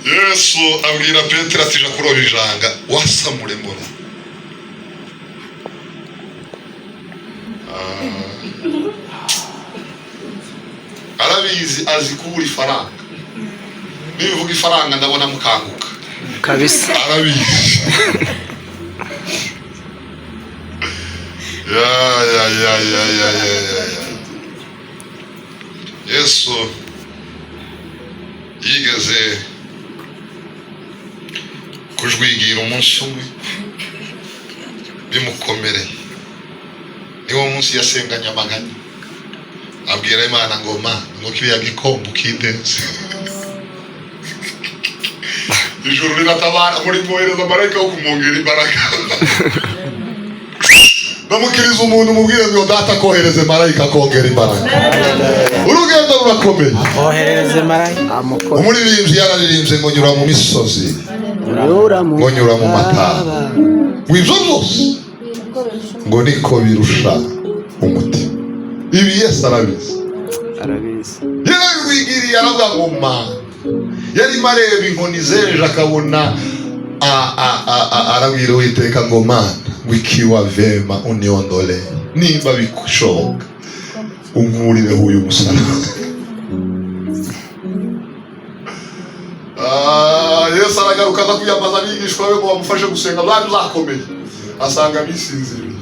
Yesu abwira Petero ati: "Ja kuroba injanga wasamure mbona." Arabizi, azi kubura ifaranga. Nibivuga ifaranga ndabona mukanguka. Kabisa. Arabizi. Ya ya ya ya ya ya ya ya. Yesu yigeze kujwigira umunsi umwe bimukomereye. Niwo munsi yasenganye amaganya, abwira Imana ngo: "Ma, ngo kiriya gikombe ukindenze." Ijuru riratabara, muri mwohereza marayika wo kumwongera imbaraga. Bamukiriza umuntu, umubwire ngo: "Data kohereze marayika kongera imbaraga, urugendo rurakomeye." Ohereze marayika amukore. Umuririmbyi yararirimbye ngo: "Nyura mu misozi, nyura mu ngo nyura mu mataba, ngo ibyo byose ngo niko birusha umutima." Ibi Yesu arabizi. Arabizi. Yarabigwigiriye, aravuga ngo: "Ma." Yarimo areba inkoni zeje, akabona arabwira Uwiteka ngo: "Mana, ngo ikiwa vema uniondole, nimba bishoboka unkurireho uyu musaraba." Yesu aragaruka, aza kwiyambaza abigishwa be ngo bamufashe gusenga. Byari byakomeye, asanga bisinziriye.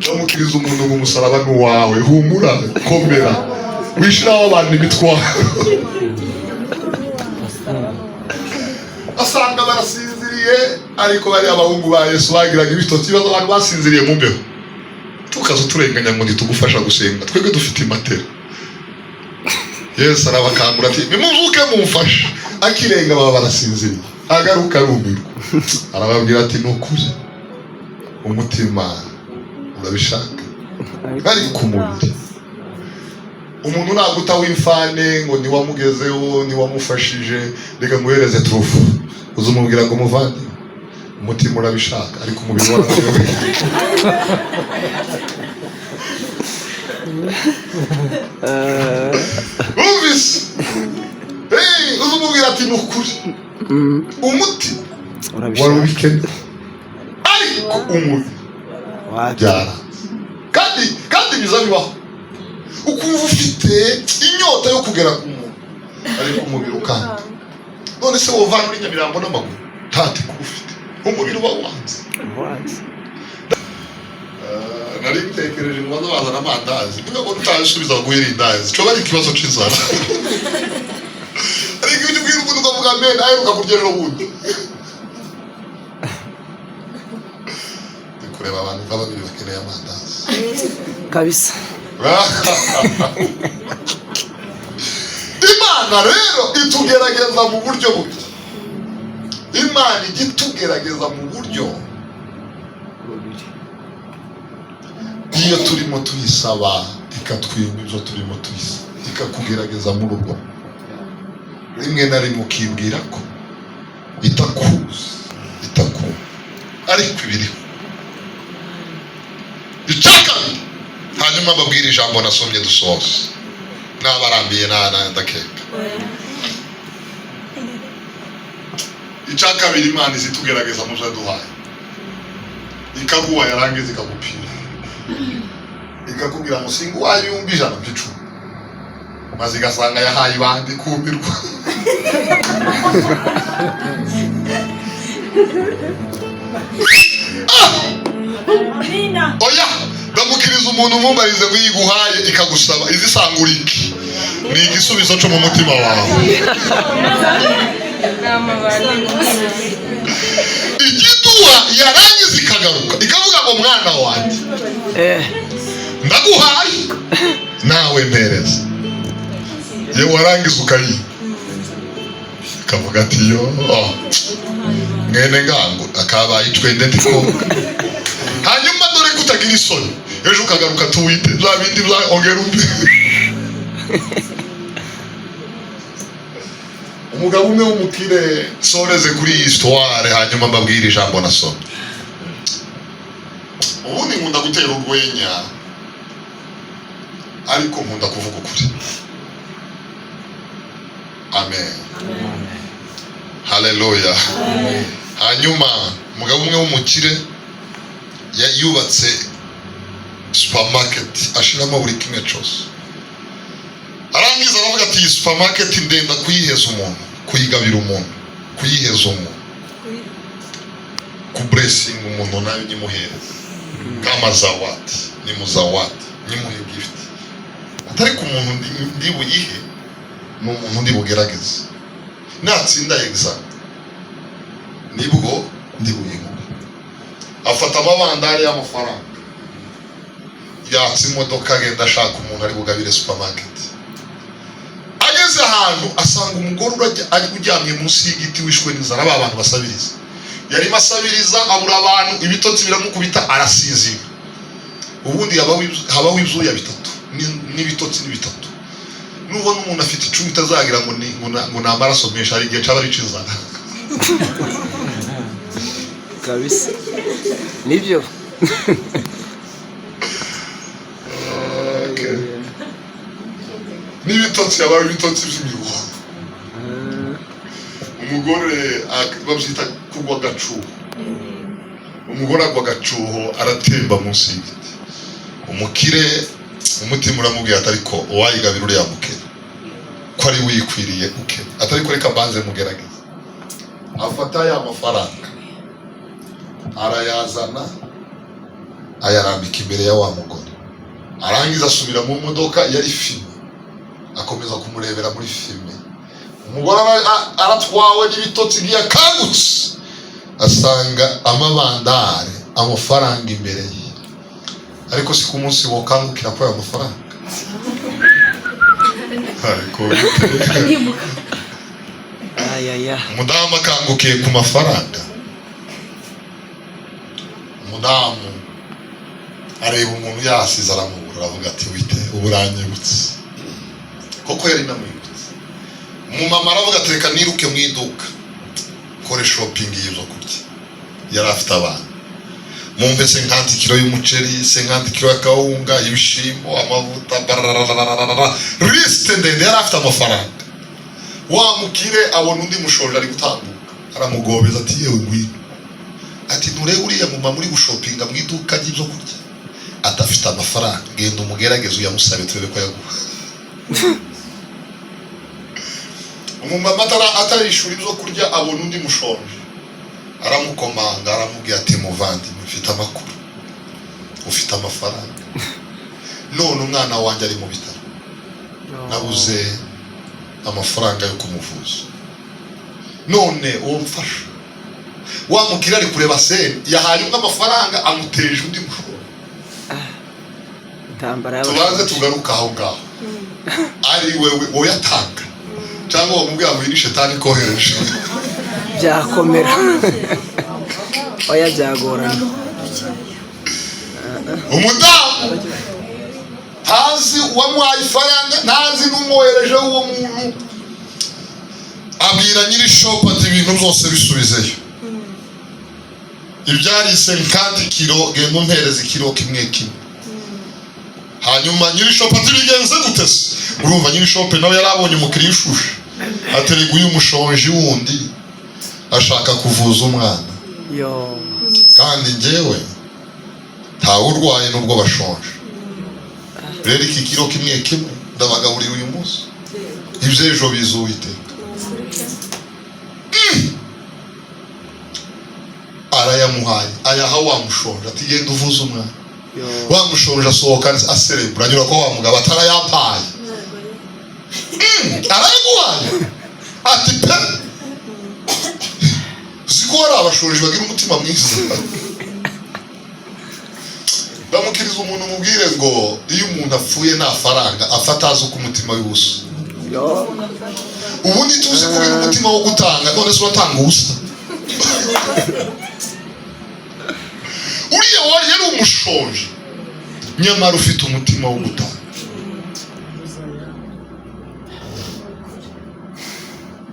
Bamukiriza umuntu ngo: "Umusaraba ni uwawe, humura, komera, wishiraho abantu imitwaro." Asanga barasinziriye, ariko bariya abahungu ba Yesu bagiraga ibitotsi. Ibibazo, abantu basinziriye mu mbeho, tukaza uturenganya ngo ntitugufasha gusenga, twebwe dufite imatera. Yesu arabakangura ati: "Nimuzuke mumfashe." Akirenga baba barasinziriye. Agaruka arumirwa, arababwira ati: "Ni ukuri umutima urabishaka, ariko umubiri." Umuntu naguta w'imfane ngo ntiwamugezeho, ntiwamufashije, reka nguhereze turufu. Uzumubwira ngo: "Muvandi, umutima urabishaka, ariko umubiri warananiwe." Wumvise? Hey, uzumubwira ati: "Ni ukuri umutima wari urabishaka ubikeneye, ariko umubiri wapi." Byaranze. Kandi biza bibaho, ukumva ufite inyota yo kugera ku muntu, ariko umubiri ukanga. None se wovana uri Nyamirambo n'amaguru? Ntati kuba ufite, umubiri uba wanze. Wanze. Nari ntekereje ngo baze bazana amandazi, niba ngo utayasubiza baguhe irindazi, coba ari ikibazo c'inzara. Ariko iyo ubwira umuntu ukavuga amen, aheruka kurya ejo bundi. Ndi kureba abantu nka babiri bakeneye amandazi. Kabisa. Imana rero itugerageza mu buryo bubiri. Imana ijya itugerageza mu buryo bubiri. Iyo turimo tuyisaba, ikatwima ibyo turimo tuyisaba, ikakugerageza muri ubwo. Rimwe na rimwe ukibwira ko itakuzi, itakumva, ariko ibiriho. Icya kabiri, hanyuma mbabwire ijambo nasomye dusoza. N'abarambiye ndakeka. Icya kabiri, Imana izitugerageza mu byo yaduhaye. Ikaguha, yarangiza ikagupira, ikakubwira ngo: "Singuhaye 100,000 by'icumi," maze igasanga yahaye ibandi, kumirwa. Oya, ndamukiriza umuntu, umumbarize ngo: "Iyo iguhaye ikagusaba, izisangura iki?" Ni igisubizo cyo mu mutima wawe. Igiduha, yarangiza ikagaruka ikavuga ngo: "Mwana wanjye, ndaguhaye, nawe mpereza." Yewe, warangiza ukayiha, ikavuga ati: "Yo, oh, mwene ngango akabaye icwende ntikoga." Hanyuma dore ko utagira isoni, ejo ukagaruka tuwite bya bindi bya ongera umpe. Umugabo umwe w'umukire, soreze kuri iyi histoire, hanyuma mbabwire ijambo nasomye. Ubundi nkunda gutera urwenya, ariko nkunda kuvuga ukuri. Amen. Haleluya. Hanyuma umugabo umwe w'umukire yubatse supermarket, ashiramo buri kimwe cyose. Arangiza aravuga ati: "Iyi supermarket ndenda kuyiheza umuntu, kuyigabira umuntu, kuyiheza umuntu, kublessinga umuntu, nayo nyimuhereza kama zawadi, ni muzawadi, nyimuhe gift." Atari ku muntu ndi buyihe, ni umuntu ndi bugerageze, natsinda exam nibwo ndi buyimuhe. Afata amabandari y'amafaranga, yatsa imodoka, agenda ashaka umuntu ari bugabire supermarket. Ageze ahantu asanga umugore uryamye munsi y'igiti, wishwe n'inzara, ba bantu basabiriza. Yarimo asabiriza, abura abantu, ibitotsi biramukubita, arasinzira. Ubundi habaho ibyuya bitatu n'ibitotsi ni bitatu. Nubona umuntu afite icumi, utazagira ngo ni amaraso menshi, hari igihe caba ari inzara. Kabisa, nibyo. Okay. N'ibitotsi, habaho ibitotsi by'imiruho. Umugore babyita kugwa agacuho. Umugore agwa agacuho, aratemba munsi y'igiti. Umukire umutima uramubwira ati: "Ariko uwayigabira uriya mukene, ko ari wikwiriye ukene?" Atari ko, reka mbanze mugerageze. Afata ya mafaranga, arayazana, ayarambika imbere ya wa mugore. Arangiza asubira mu modoka yari fumé, akomeza kumurebera muri fumé. Umugore aratwawe n'ibitotsi, igihe akangutse asanga amabandare, amafaranga imbere ye. Ariko si ku munsi wokangukira kuri ayo mafaranga, ariko Ayaya. Umudamu akangukiye ku mafaranga. Umudamu areba umuntu yasize, aramubura, aravuga ati: "Wite ubu uranyibutse." Koko yari namwibutse. Umumama aravuga ati: "Reka niruke mu iduka, kore shopping y'ibyo kurya." Yari afite abana. "Mumpe 50 kilo y'umuceri, 50 kilo y'akawunga, ibishimbo, amavuta," barararararara, liste ndende. Yari afite amafaranga. Wa mukire abona undi mushonje ari gutambuka, aramugobeza ati: "Yewe, ngwino." Ati: "Nturebe uriya mumama uri gushopinga mu iduka ry'ibyo kurya?" Adafite amafaranga. "Genda umugerageze, uyamusabe, turebe ko yaguha." Umumama atarishura ibyo kurya, abona undi mushonje, aramukomanga, aramubwira ati: "Muvandimwe, mfite amakuru ufite amafaranga. None umwana wanjye ari mu bitaro, nabuze amafaranga yo kumuvuza. None uwo mfasha?" Wa mukire ari kureba sene, yahaye umwe amafaranga, amuteje undi mushonje. Intambara Tubanze y'abashonje. tugaruka aho ngaho. Ari wewe woyatanga cyangwa wamubwira ngo iyi ni shetani ikohereje? Byakomera, oya, byagorana. Umudamu ntazi uwamuhaye ifaranga, ntazi n'umwohereje w'uwo muntu. Abwira nyiri shop ati: "Ibintu byose bisubizeyo, ibyari 50 kilo, genda umpereza ikiro kimwe kimwe." Hanyuma nyiri shop ati: "Bigenze gute se?" Urumva nyiri shop nawe yari abonye umukiriya ushushe. Aterega uyu mushonji wundi ashaka kuvuza umwana, Yo. kandi njyewe ntawe urwaye nubwo bashonje. Rero iki kiro kimwe kimwe ndabagaburira uyu munsi, iby'ejo biza Uwiteka." Arayamuhaye, ayaha wa mushonje, ati: "Genda uvuze umwana." Yo. Wa mushonje asohoka aserebura, anyura kwa wa mugabo, atarayampaye. Arayaguhaye? Ati: "Pe." Siko hari abashonji bagira umutima mwiza. Ndamukiriza umuntu, umubwire ngo iyo umuntu apfuye nta faranga afata, azi uko umutima w'ibusa. Yo. Ubundi tuzi kugira umutima wo gutanga. None se uratanga ubusa? Uriya wari yari umushonji, nyamara ufite umutima wo gutanga.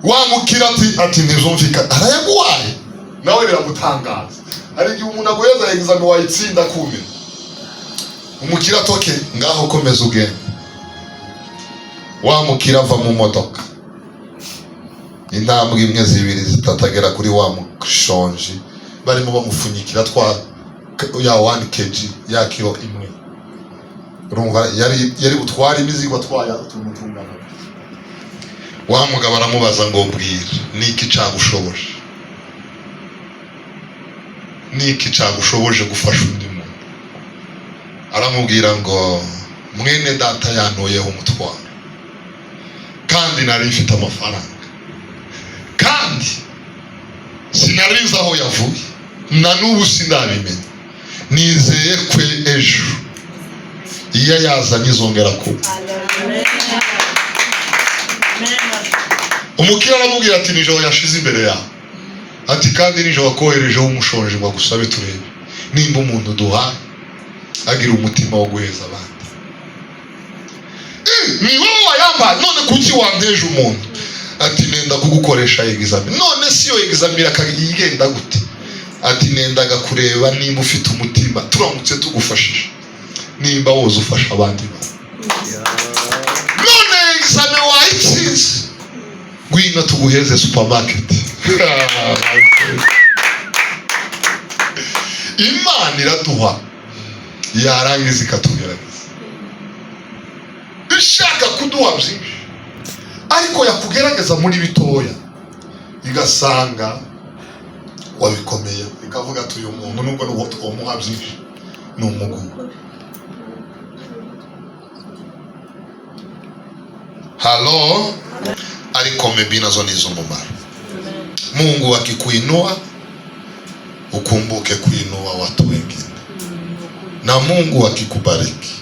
Wamukira ati: "Ntizumvikana, arayaguhaye?" Nawe biramutangaza. Hari igihe umuntu aguheza examen, wayitsinda kumira. Umukira atoke ngaho, komeza ugende. Wamukira ava mu modoka. Intambwe imwe, zibiri, zitatu, agera kuri wa mushonji barimo bamupfunyikira twa ya 1 kg, ya kilo imwe. Urumva yari butware imizigo atwaye utuntu tungana. Wa mugabo aramubaza ngo: "Mbwira, niki cagushoboje? Niki cagushoboje gufasha undi muntu?" Aramubwira ngo: "Mwene data yantoyeho umutwaro, kandi nari mfite amafaranga, kandi sinari nzi aho yavuye, na n'ubu sindabimenya. Nizeye kwe ejo iyo yazanye izongera kuba." Umukire aramubwira ati: "Nijoro yashize imbere yawe," ati, "kandi nijoro wakoherejeho umushonji ngo agusabe, turebe nimba umuntu duhaye agira umutima wo guheza abandi. Ni wowe wayambaye, none kuki wanteje umuntu?" Ati: "Nenda kugukoresha examen." "None si iyo examen igenda gute?" Ati: "Nendaga kureba nimba ufite umutima, turamutse tugufashije, nimba woza ufasha abandi bantu. None examen wayitsinze, ngwino tuguheze supermarket." Imana iraduha, yarangiza ikatugerageza. Ishaka kuduha byinshi, ariko yakugerageza muri bitoya igasanga wabikomeye, ikavuga ati: "Uyu muntu nubwo nubwo twomuha byinshi, ni umugugu." Halo, ariko maybe nazo ni iz'umumaro. Mungu akikuinua, ukumbuke kuinua watu wengine, na Mungu akikubariki,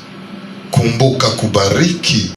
kumbuka kubariki.